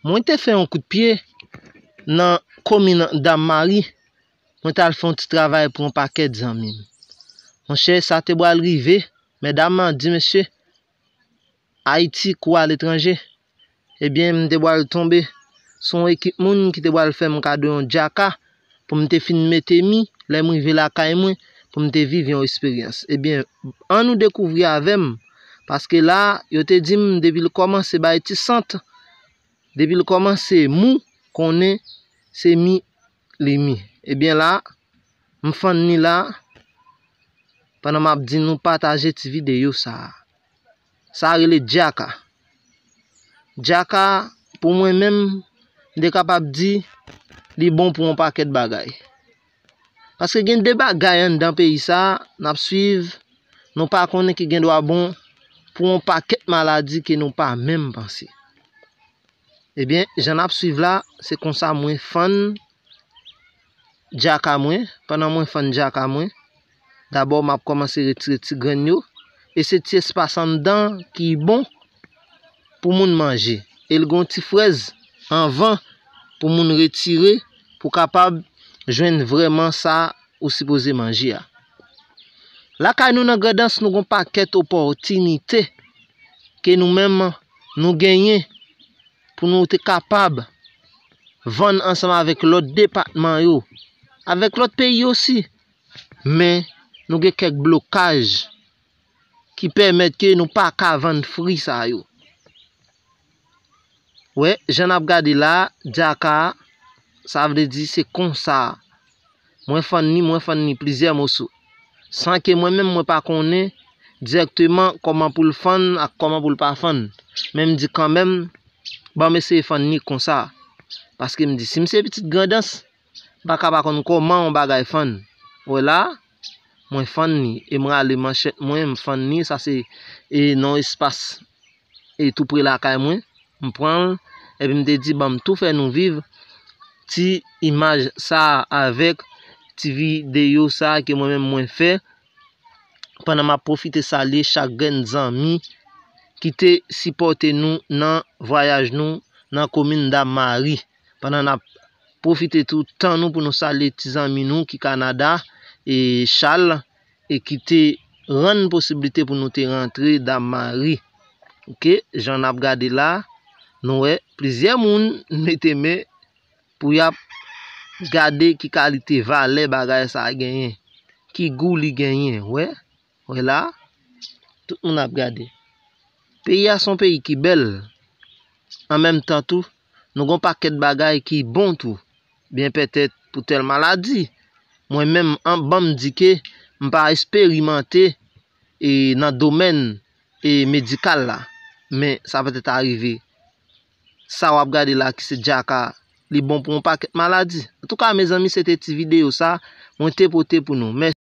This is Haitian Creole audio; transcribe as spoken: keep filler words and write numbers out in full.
Mwen te fè yon kout pye nan komin Dam Mari. Mwen t al fè yon ti travay pou yon pakèt zanmi m. Monchè, sa te pral rive, medam nan di, mesye, Ayiti kou aletranje. Ebyen, m te pral tonbe sou yon ekip moun ki te pral fè m kado yon djaka pou m te fin mete mi, lè m rive lakay mwen, pou m te viv yon esperyans. Ebyen, ann nou dekouvri avè m, paske la, yo te di m depi l kòmanse bay ti sant, depi l kòmanse mou, konnen se mi li mi. Ebyen la, m fann ni la, pandan m ap di nou pataje ti videyo sa a. Sa rele djaka. Djaka, pou mwen menm, m te kapab di li bon pou yon pakèt bagay. Paske gen de bagay anndan peyi sa a, n ap swiv, nou pa konnen ki gen dwa bon pou yon pakèt maladi ke nou pa menm panse. Ebyen, jan n ap swiv la, se konsa mwen fann djaka mwen. Pandan mwen fann djaka mwen, dabò m ap kòmanse retire ti grenn yo. E se ti espas anndan ki bon pou moun manje. E l gen yon ti frèz anvan pou moun retire, pou kapab jwenn vrèman sa ou sipoze manje a. Lakay nou nan Grandans, nou gen yon pakèt opòtinite ke nou menm nou genyen pou nou te kapab vann ansanm avèk lòt depatman yo, avèk lòt peyi osi. Men, nou gen kèk blokaj ki pèmèt ke nou pa ka vann fri sa yo. Wè, jan n ap gade la, djaka, sa vle di se konsa. Mwen fann ni, mwen fann ni plizyè moso. San ke mwen menm mwen pa konnen dirèkteman kòman pou l fann ak kòman pou l pa fann. Men m di kanmenm, ban m eseye fann ni konsa. Paske m di, si m se pitit Grandans, m pa ka pa konn kòman yon bagay fann. Wè la, mwen fann ni. E m rale manchèt mwen, m fann ni. Sa se, e, nan espas, e, tou pre lakay mwen. M pran l, epi m te di, ban m tou fè nou viv ti imaj sa a avèk ti videyo sa a ke mwen menm mwen fè. Pandan m ap pwofite salye chak grenn zanmi ki te sipòte nou nan vwayaj nou nan komin Dam Mari. Pandan n ap pwofite tou tan nou pou nou salye ti zanmi nou ki Kanada, e Charles, e ki te rann posiblite pou nou te rantre Dam Mari. Oke, jan n ap gade la, nou wè plizyè moun mete men pou y ap gade ki kalite valè bagay sa a genyen, ki gou li genyen, wè, wè la, tout moun ap gade. Peyi a se yon peyi ki bèl, an menm tan tou, nou gen yon pakèt bagay ki bon tou, byen petèt pou tèl maladi. Mwen menm, an, ban m di ke m pa esperimante, e, nan domèn, e, medikal la, men sa petèt arive. Sa w ap gade la ki se djaka, li bon pou yon pakèt maladi. Antouka, mezanmi, se te ti videyo sa mwen te pote pou nou. Mèsi.